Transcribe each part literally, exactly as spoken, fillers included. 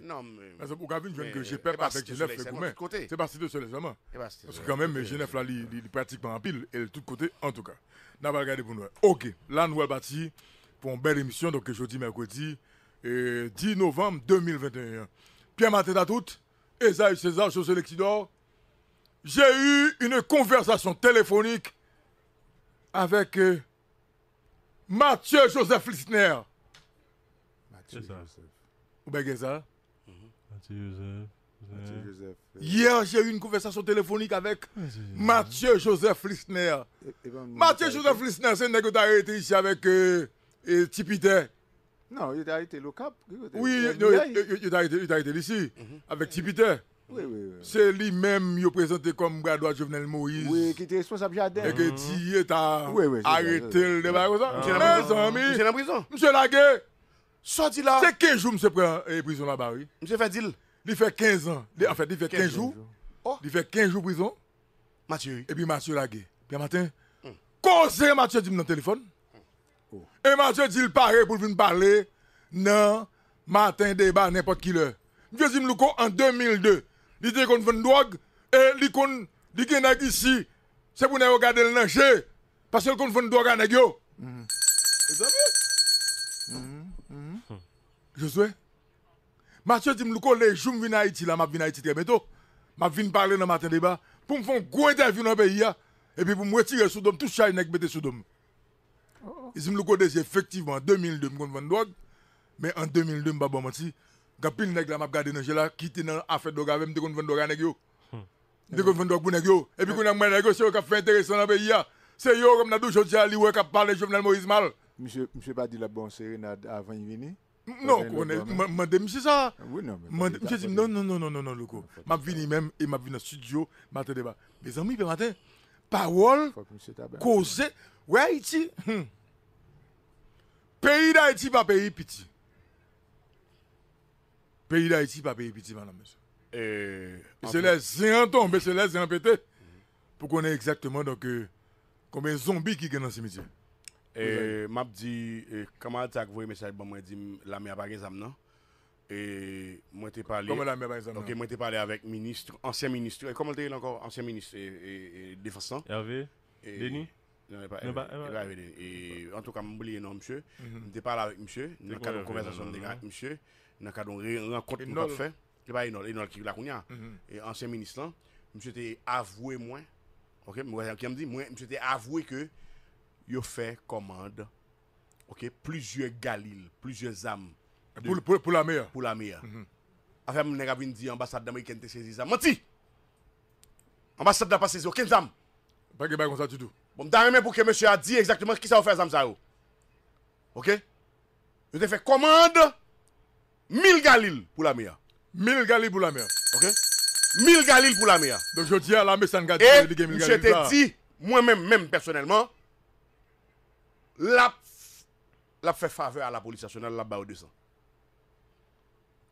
Non, men, men ou ka vin jwenn ke G nèf avèk G nèf fè goumen. Se pa Site Solèy sèlman. Paske kanmenm, men G nèf la, li, li, li pratikman anpil, e l tout kote, antouka. N a pral gade pou n wè. Oke, la nou pral pati pou yon bèl emisyon, donk jodi mèkredi, e, dis novanm de mil venteyen. Pierre Martin Tatout, Esaü César, José Lexidor, j'ai eu une conversation téléphonique avec, euh, Mathieu Joseph Lisner. Mathieu Joseph. Ou bègè sa? Mathieu Joseph. Mathieu Joseph. Hier, j'ai eu une conversation téléphonique avec Mathieu Joseph Lisner. Mathieu Joseph Lisner, se nèg yo ta arete isi avèk, euh, euh, Ti Pitè. Non, yo te arete l Okap. Wi, yo, yo, yo, yo te arete, yo te arete l isi, avèk Ti Pitè. Wi, wi, wi. Se li menm yo prezante kòm bra dwat Jovenel Moïse. Wi, ki te responsab jaden. E ke Didier ta arete l, de bagay konsa. Mezanmi, misye nan prizon. Misye lage. Sa w di la? Se kenz jou misye pran, e, prizon laba, wi. Misye fè dil. Li fè kenz an. Li, anfèt, li fè kenz jou. Li fè kenz jou prizon. Matye, wi. Epi Matye lage. Pierre Martin. Koze Matye di m nan telefòn. E Matye di l pare pou l vin pale nan Maten Deba nenpòt ki lè. Misye di m, Louko, an de mil de, li te konn vann dwòg, e li konn, li gen nèg isi, se pou nèg yo gade l nan je, paske l konn vann dwòg a nèg yo. Mezanmi. Josué, Matye di m, Louko, le jou m vin Ayiti la, m ap vin Ayiti trè byento, m ap vin pale nan Maten Deba, pou m fè yon gwo entèvyou nan peyi a, epi pou m retire sou do m tout chay nèg mete sou do m. Li di m, Louko Désir, efektivman, an de mil de, m konn vann dwòg, men an de mil de, m pa ba w manti, gen anpil nèg la, m ap gade nan je la, ki te nan afè dwòg avè m, m te konn vann dwòg a nèg yo. M te konn vann dwòg pou nèg yo. Epi kounye a, m wè nèg yo, se yo k ap fè enteresan nan peyi a. Se yo, kòm n ap di w jodi a, li wè k ap pale Jovenel Moïse mal. Misye, misye pa di l ap ba w serenad avan l vini? Non, ou konnen, m-, mande misye sa. Wi, non, men mande, misye di m, non, non, non, non, non, non, Louko. M ap vini menm e m ap vin nan estidyo, Maten Deba. Mezanmi, Pierre Martin, pawòl, koze, wè Ayiti. Peyi Dayiti pa peyi piti. Peyi Dayiti pa peyi piti, madanm, mesye. E se lè zen an tonbe, se lè zen an pete, pou konnen egzakteman, donk, e, konbyen zonbi ki gen nan simityè. E, m ap di, e, kanmarad sa k voye mesaj ban mwen, di m, lame a pa gen zam, non. E, mwen te pale, kòman lame a pa gen zam, non? Ok, mwen te pale avèk minis, ansyen minis, e, kòman l te rele ankò? Ansyen minis, e, e, e, defans lan. Hervé Denis? Non, e pa, e pa, e pa Hervé Denis. E, antouka, m bliye non misye. M te pale avèk misye, nan kad yon konvèsasyon m te gen ak misye, nan kad yon re-, rankont nou t ap fè. E pa Enol, Enol ki la kounye a. E ansyen minis lan, misye te avwe mwen, ok, m wè sa ki an m di, mwen, misye te avwe ke yo fè kòmand, ok, plizyè galil, plizyè zam de, pou, pou, pou lame a. Pou lame a. Afè m, nèg ap vin di anbasad amerikèn te sezi zam. Manti! Anbasad la pa sezi okenn zam. Pa gen bagay konsa ditou. Bon, m ta renmen pou ke mesye a di egzakteman kisa yo fè zam sa yo. Ok? Yo te fè kòmand mil galil pou lame a. Mil galil pou lame a. Ok? Mil galil pou lame a. Donk, jodi a, lame sa n ka di li gen mil galil sa. E misye te di, mwen menm, menm pèsonèlman, l ap, l ap fè favè a lapolis nasyonal, l ap ba yo de san.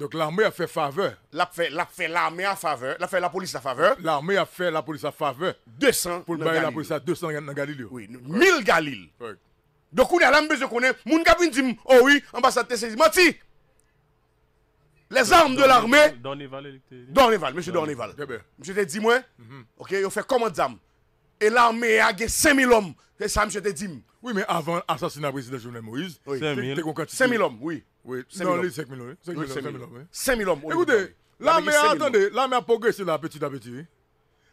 Donk, lame a fè favè. L ap fè, l ap fè lame a favè, l ap fè lapolis la favè. Lame a fè lapolis la favè. De san pou l bay lapolis la de san nan galil yo. Wi, mil galil. Donk, kounye a la, m bezwen konnen, moun k ap vin di m, o wi, anbasad te sezi. Manti! Les armes de l'armée. Dorneval, mesye Dorneval. Misye te di mwen, ok, yo fè kòmand zam. E lame a gen senk mil òm. Se sa misye te di m. Wi, men avan asasina prezidan Jovenel Moïse, te, te gen yon kantite. Senk mil òm, wi. Wi, non, li senk mil, wi. Senk mil òm, wi. Senk mil òm. Ekoute, lame a, tande, lame a pwogrese la peti a peti, wi.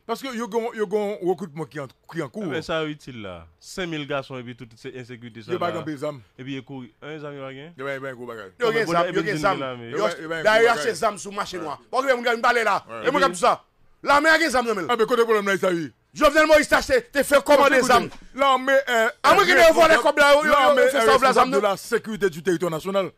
Paske yo gen, yo gen yon rekritman ki an, ki an kou. Men sa yo itil la. Senk mil gason epi tout se ensekirite sa la. Yo pa gen anpil zam. Epi yo kouri. Anyen zam yo pa gen? Yo pa gen gwo bagay. Yo gen zam, yo gen zam. Dayè yo achte zam sou mache nwa. Pa okipe moun k ap vin pale la. E mwen k ap di sa. Lame a gen zam nan men l. Anben, kote pwoblèm la, Esaü? Jovenel Moïse te achte, te fè kòmande zam. Lame, euh, Ameriken yo vòlè kòb la, yo, yo, yo fè sa, yo vle zam nan. De la sécurité du territoire national.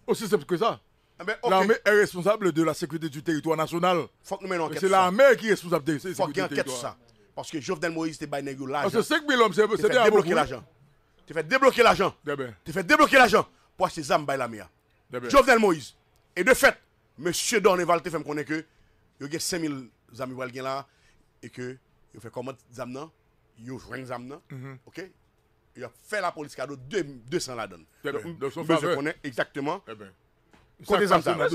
Aussi simple que ça. Anben, ok. L'armée est responsable de la sécurité du territoire national. Fòk nou mennen ankèt sou sa. Se lame ki responsab de sécurité du territoire. Fòk gen ankèt sou sa. Paske Jovenel Moïse te bay nèg yo lajan. Paske senk mil òm, se, se te a bokou. Te fè debloke lajan. Te fè debloke lajan. Te fè debloke lajan pou achte zam bay lame a. Jovenel Moïse. E de fèt, mesye Dorneval te fè m konnen ke yo gen senk mil zam yo pral gen la, e ke yo fè kòmand zam nan, yo jwenn zam nan, ok? Y ap fè lapolis kado de, de san ladan l. Donk, m bezwen konnen egzakteman Kote zam sa yo?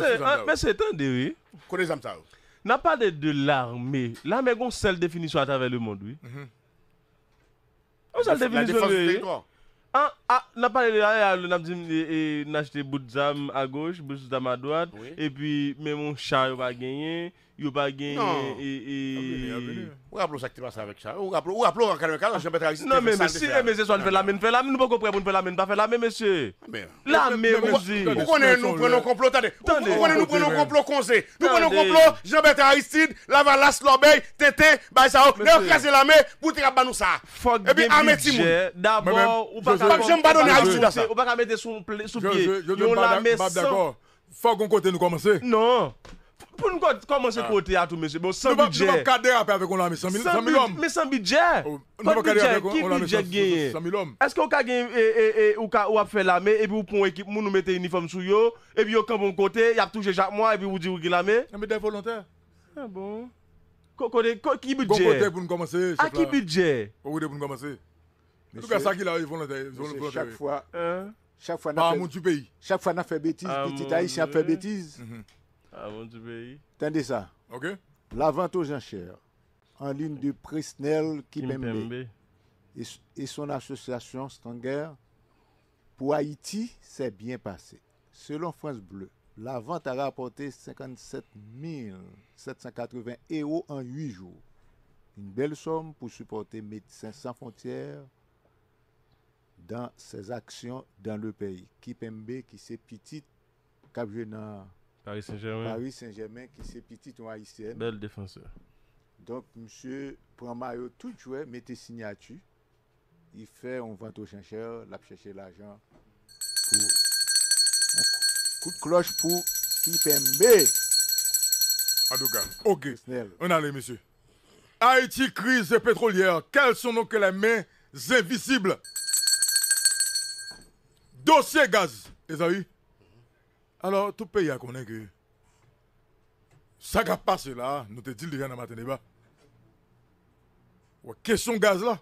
Mesye, tande wi. Kote zam sa yo? N ap pale de lame. Lame gen yon sèl definisyon atravè lemonn wi. Yon sèl definisyon li ye. An, a, n ap pale de lame, a, n ap di m, e, e, n achte bout zam agoch, bout zam adwat, epi menm yon cha yo pa genyen, yo pa genyen, e, e. Ou raple w sa ki te pase avèk cha? Ou raple w, ou raple w an katrevennkatòz, Jean Bertrand Aristide te fè sa l te fè a? Non, men si, e, mesye, swa n fè lame, n fè lame, nou poko prè pou n fè lame, n pa fè lame, mesye. Lame, mesye. Ou konnen nou pran yon konplo, tande. Ou konnen nou pran yon konplo konze. Nou pran yon konplo, Jean Bertrand Aristide, Lavalas, Lòbèy, Tenten, bay sa yo. Lè yo kraze lame, pou te ka ban nou sa. Epi ame timoun. Dabò, ou pa ka, janm padone Aristide sa. Ou pa ka mete sou pye yon lame san. Fòk gon kote nou kòmanse. Non. Pou nou kòmanse kote a tou, mesye. Bon, san bidjè. Nou p ap ka derape avèk yon lame san mil, san mil òm. Men san bidjè. Nou p ap ka derape avèk yon lame san mil òm. Èske ou ka gen, e, e, e, ou ka, ou ap fè lame, epi ou pran yon ekip moun, ou mete inifòm sou yo, epi yo kanpe yon kote, y ap touche chak mwa, epi ou di ou gen lame? Nan medal volontè. Ah bon? Kote, ki bidjè? Gon kote pou n kòmanse. A ki bidjè? Gon kote pou n kòmanse. Antouka, sa ki la, e volontè, volontè. Chak fwa, chak fwa n ap fè, chak fwa n ap fè betiz, pitit ayisyen ap fè betiz. Avan di peyi. Tande sa. Ok. La vente aux enchères en ligne de Presnel Kimpembe et, et son association Stanger pour Haïti s'est bien passée. Selon France Bleu, la vente a rapporté cinquante-sept mille sept cent quatre-vingts euros en huit jours. Une belle somme pour supporter Médecins Sans Frontières dans ses actions dans le pays. Kimpembe ki se pitit k ap jwe nan Paris Saint-Germain. Paris Saint-Germain, ki se pitit yon Ayisyèn. Bèl defansè. Donk, misye pran mayo tout jwè, mete siyati. Li fè yon vant aux enchères, l ap chèche lajan pou yon kout klòch pou Kimpembe. Antouka, ok. Ann ale, mesye. Haïti, crise pétrolière. Quels sont donc les mains invisibles? Dosye gaz, mezanmi. Alò, tout peyi a konnen ke sa k ap pase la, nou te di l deja nan maten deba. Wè, kesyon gaz la,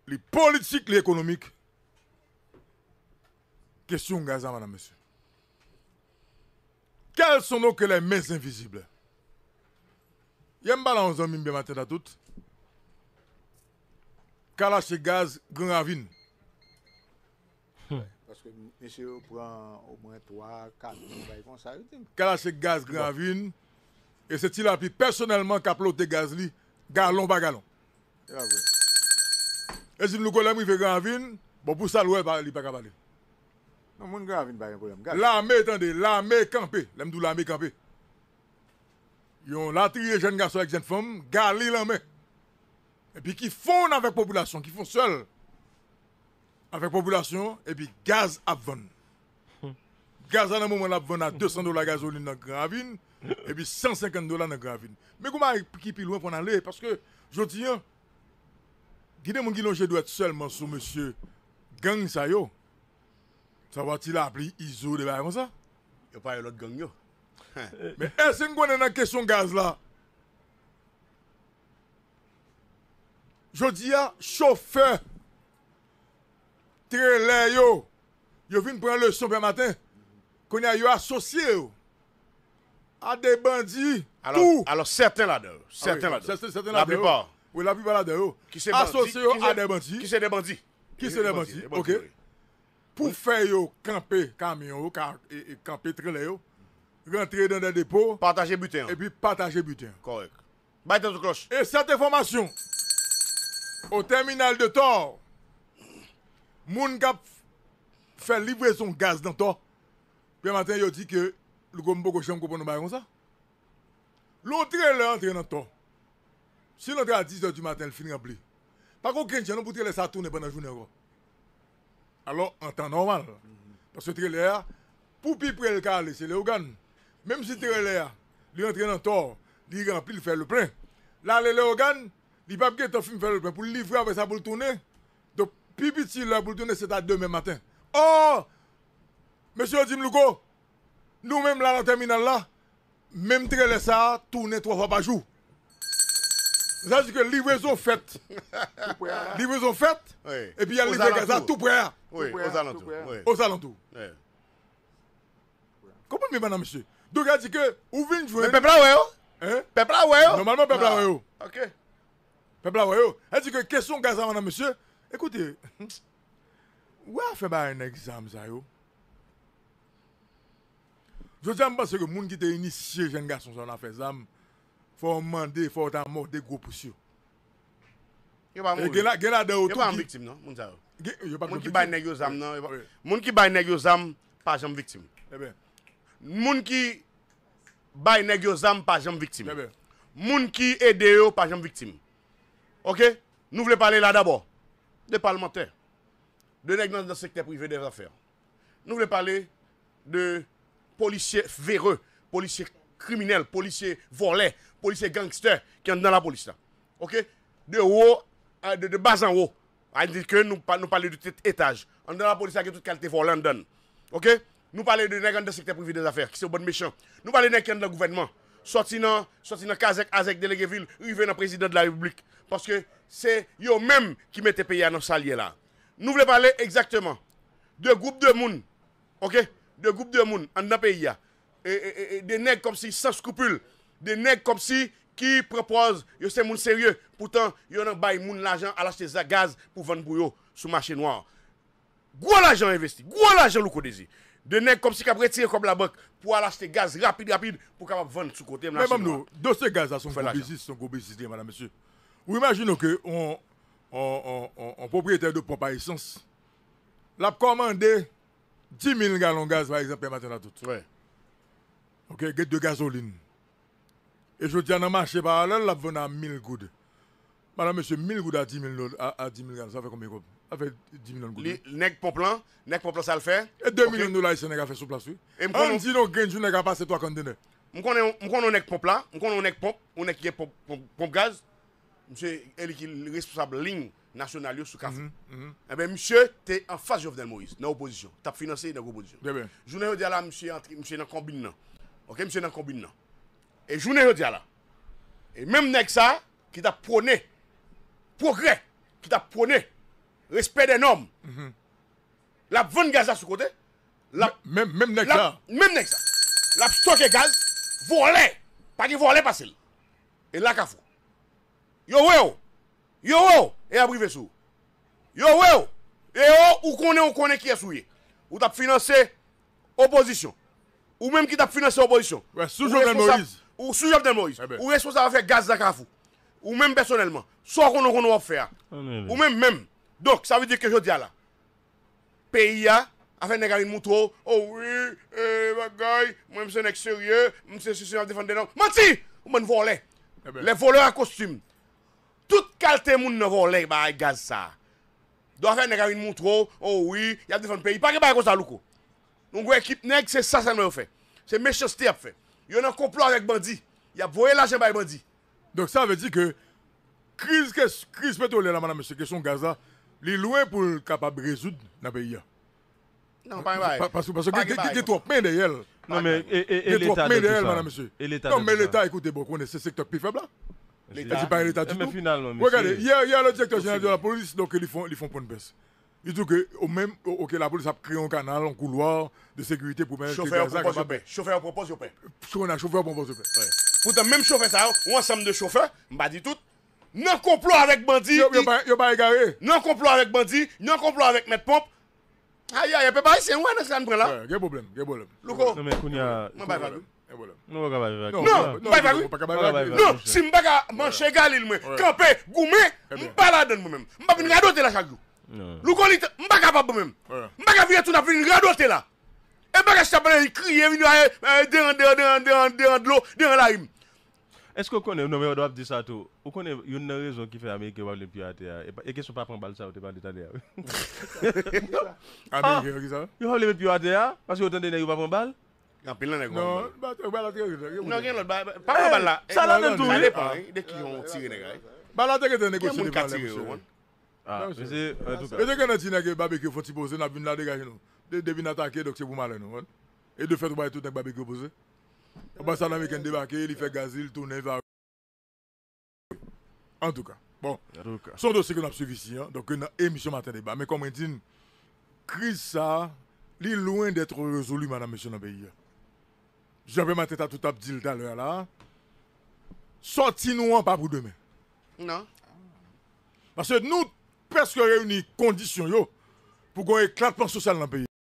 li politik, li ekonomik. Kesyon gaz la, madam, mesye. Quels sont donc les mains invisibles? Yè m pale a yon zanmi m byen maten la tout. Kal achte gaz Gran Ravin. Paske mesye yo pran omwen twa, kat mil bay konsa, yo di m. Kal achte gaz Gran Ravin. E se Ti Lapli pèsonèlman k ap lote gaz li, galon pa galon. E pa vre. E di m, Louko, lè m rive Gran Ravin, bon, pou sa l wè, li pa ka pale. Non, moun Gran Ravin pa gen pwoblèm gaz. Lame, tande, lame kanpe. Lè m di w lame kanpe. Yon latriye jèn gason avèk jèn fanm, gali lanmen. Epi ki fonn avèk popilasyon, ki fon sèl avèk popilasyon, epi gaz ap vann. Gaz la nan moman l ap vann a de san dola gazolin nan Gran Ravin, epi san senkant dola nan Gran Ravin. Men gon bagay ki pi lwen pou n ale, paske jodi a, gen de moun ki lonje dwèt sèlman sou mesye gang sa yo. Sa va Ti Lapli, Izo, de bagay konsa. Yo pa yon lòt gang yo. Men èske n konnen nan kesyon gaz la, jodi a, chofè trelè yo, yo vin pran leson pè maten. Kounye a, yo asosye yo a de bandi tou. Alò, sèten ladan yo. Sèten ladan yo. Sèten ladan yo. Laplipa. Wi, laplipa ladan yo. Asosye yo a de bandi. Ki se de bandi. Ki se de bandi, ok. Pou fè yo kanpe kamyon yo, kanpe trelè yo, rantre nan de depo. Pataje biten an. Epi pataje biten an. Kòrèk. Bay tèt ou klòch. E sèt enfòmasyon, o tèminal de Tò, moun k ap fè livrezon gaz nan Tò, pè maten yo di ke Louko, m poko janm konprann yon bagay konsa. Lè yon trelè antre nan Tò, si l antre a diz è di maten, l fin ranpli, pa gen okenn jan non pou trelè sa a tounen pandan jounen ankò. Alò, an tan nòmal, paske trelè a, pou pi pre l ka ale, se Leyogàn. Menm si trelè a, li rantre nan Tò, li ranpli, l fè le plen. L ale Leyogàn, li p ap gentan fin fè le plen. Pou l livre apre sa, pou l tounen, donk, pi piti lè pou l tounen, se ta demen maten. Ò! Mesye yo di m, Louko, nou menm la nan tèminal la, menm trelè sa a tounen twa fwa pa jou. Sa di ke livrezon fèt. Livrezon fèt, epi y al livre gaz la tou prè a. Wi, ozalantou. Ozalantou. Konprann byen, madanm mesye. Donk, sa di ke ou vin jwenn. Men pèp la wè yo. Pèp la wè yo. Nòmalman, pèp la wè yo. Ok. Pèp la wè yo. Sa di ke kesyon gaz la, madanm mesye, ekoute, ou wè afè bagay nèg zam sa yo. Jodi a, m panse ke moun ki te inisye jèn gason sa yo nan afè zam, fò w mande, fò w ta mòde gwo pous yo. Yo pa mouri. Gen la, gen ladan yo tou ki viktim, non, moun sa yo. Moun ki bay nèg yo zam nan, moun ki bay nèg yo zam pa janm viktim. Ebyen. Moun ki bay nèg yo zam pa janm viktim. Ebyen. Moun ki ede yo pa janm viktim. Ok? Nou vle pale la dabò de palmantè, de nèg nan, nan sektè prive dèzafè. Nou vle pale de polisye vere, polisye kriminèl, polisye vòlè, polisye gangstè ki anndan lapolis la. Ok? De wo, a, de, de bas an wo. A di ke nou, pa, nou pale de tout etaj. Anndan lapolis la gen tout kalite vòlè anndan l. Ok? Nou pale de nèg anndan sektè prive dèzafè, ki se yon bann mechan. Nou pale nèg ki anndan gouvènman. Sòti nan, sòti nan kazèk, azèk, delege vil, rive nan prezidan de la repiblik. Paske se yo menm ki mete peyi a nan sa l ye la. Nou vle pale egzakteman de gwoup de moun, ok? De gwoup de moun anndan peyi a. E, e, e, e, de nèg kòmsi san skrupil, de nèg kòmsi ki pran pòz yo se moun serye, poutan yo nan bay moun lajan al achte za-, gaz pou vann pou yo sou mache nwa. Gwo lajan envesti, gwo lajan Louko Dezi. De nèg kòmsi k ap retire kòb labank pou al achte gaz rapid, rapid, pou kapab vann sou kote nan mache nwa. Men ban m di w, dosye gaz la se yon gwo biznis, se yon gwo biznis li ye, madanm, mesye. Ou imajine w ke on, on, on, on, on pwopriyetè de ponp a esans, l ap kòmande dis mil galon gaz, pa egzanp, Permaten la tout. Wi. Ok, gen de gazolin. E jodi a nan mache paralèl, l ap vann a mil goud. Madanm, mesye, mil goud a dis mil dola, a, a dis mil galon, sa fè konbyen kòb? Sa fè dis milyon goud, wi. Nèg ponp lan, nèg ponp lan sa l fè? E de milyon dola ayisyen nèg la fè sou plas, wi. Ann di nou grenn jou nèg la pase twa kontenè. M konnen, m konnen yon nèg ponp la, m konnen yon nèg ponp, yon nèg ki gen ponp, ponp, ponp gaz. Misye, e li ki responsab liy nasyonal yo sou Kafou. Enben, misye te anfas Jovenel Moïse, nan opozisyon. T ap finanse nèg opozisyon. Jounen jodi a la, misye antre, misye nan konbin nan. Ok, misye nan konbin nan. E jounen jodi a la, e menm nèg sa, ki t ap pwone pwogrè, ki t ap pwone respè dè nòm, l ap vann gaz la sou kote, l ap, menm, menm nèg sa, menm nèg sa, l ap stoke gaz, vòlè, pa gen vòlè pase l. E la Kafou. Yo wè w. Yo wè w. E y ap rive sou ou. Yo wè w. E yo, ou konnen, ou konnen kiyès ou ye. Ou t ap finanse opozisyon. Ou menm ki t ap finanse opozisyon. Ou sou Jovenel Moïse. Ou sou Jovenel Moïse. Ou responsab afè gaz nan Kafou. Ou menm pèsonèlman. Sa w konnen, w konnen w ap fè a. Ou menm menm. Donk, sa vle di ke jodi a la, peyi a, afè nèg a vin moutre w, o wi, e, bagay, mwen, m se nèg serye, m se sesi, m ap defann de nòm. Manti! Ou bann vòlè. Les voleurs à costume. Tout kalte moun nan vòlè bagay gaz sa a. Donk, afè nèg a vin moutre w, o wi, y ap defann peyi. Pa gen bagay konsa, Louko. Nou gwo ekip nèg, se sa sèlman yo fè. Se mechanste y ap fè. Yo nan konplo avèk bandi. Y ap voye lajan bay bandi. Donk, sa vle di ke kriz, kes-, kriz petwolyè la, madanm, mesye, kesyon gaz la, li lwen pou l kapab rezoud nan peyi a. Non, pa gen bagay. Pa, paske, paske gen, gen, gen twòp men dèyè l. Non, men e, e, e Leta nan tout sa? E Leta nan tout sa? Non, men Leta, ekoute, bon, konnen se sektè k pi fèb la. Leta. Li pa gen Leta ditou. Men finalman, mesye. Regade, yè, yè, le direktè jeneral de la polis, donk, li fè, li fè yon pwen de près. Li di ke, o, menm, o, oke, lapolis ap kreye yon kanal, yon koulwa de sekirite pou pèmèt ke gaz la kapab. Chofè yo pran pòz, yo pè. Chofè yo pran pòz, yo pè. Poutan, menm chofè sa yo, yon ansanm de chofè, m pa di tout, nan konplo avèk bandi. Yo, yo pa, yo pa egare. Nan konplo avèk bandi, nan konplo avèk mèt ponp. Ayayay, pèp ayisyen, ou wè nan sa n pran la? Gen pwoblèm, gen pwoblèm. Louko. Non, men kounye a, mwen bay vag. Non, ou pa ka bay vag. Non, m bay vag, wi. Non, si m pa ka manche galil mwen, kanpe, goumen, m pa ladann mwen menm. M pa vin radote la chak jou. Louko, li, m pa kapab mwen menm. M pa ka vire tou n ap vin radote la. E bagay sa pale, li kriye, vin, eh, eh, deran, deran, deran, deran, deran dlo, deran lari m. Èske w konnen, non, men w ap di sa tou. Ou konnen youn nan rezon ki fè Ameriken yo pa vle met pye atè a, e pa, e kesyon pa pran bal sa yo te pale talè a, wi. Ameriken yo ki sa? Yo pa vle met pye atè a, paske yo tande nèg yo pa pran bal. Gen anpil nan nèg yo pa pran bal. Non, bal la te rete. Non, gen lòt, pa pran bal la. Sa ladann tou, wi. Sa depann, wi, de ki jan w tire nèg la, wi. Bal la te rete negosye devan lè, mesye. Ah, mesye, antouka. E te gentan di nèg Babekyou fè yon ti poze, n ap vin la degaje nou. De, depi n atake, donk se pou malè nou, konprann? E de fèt, ou bay tout nèg Babekyou poze. Anbasadè ameriken debake, li fè gaz li, li tounen, li va. Antouka, bon, se yon dosye ke n ap swiv isi an, donk nan emisyon Maten Deba. Men kòm mwen di n, kriz sa a, li lwen dèt rezoli, madanm, mesye, nan peyi a. Jan Pè Maten ta tou t ap di l talè a la, sòti nou an pa pou demen. Non. Paske nou prèske reyini kondisyon yo pou gen yon eklatman sosyal nan peyi.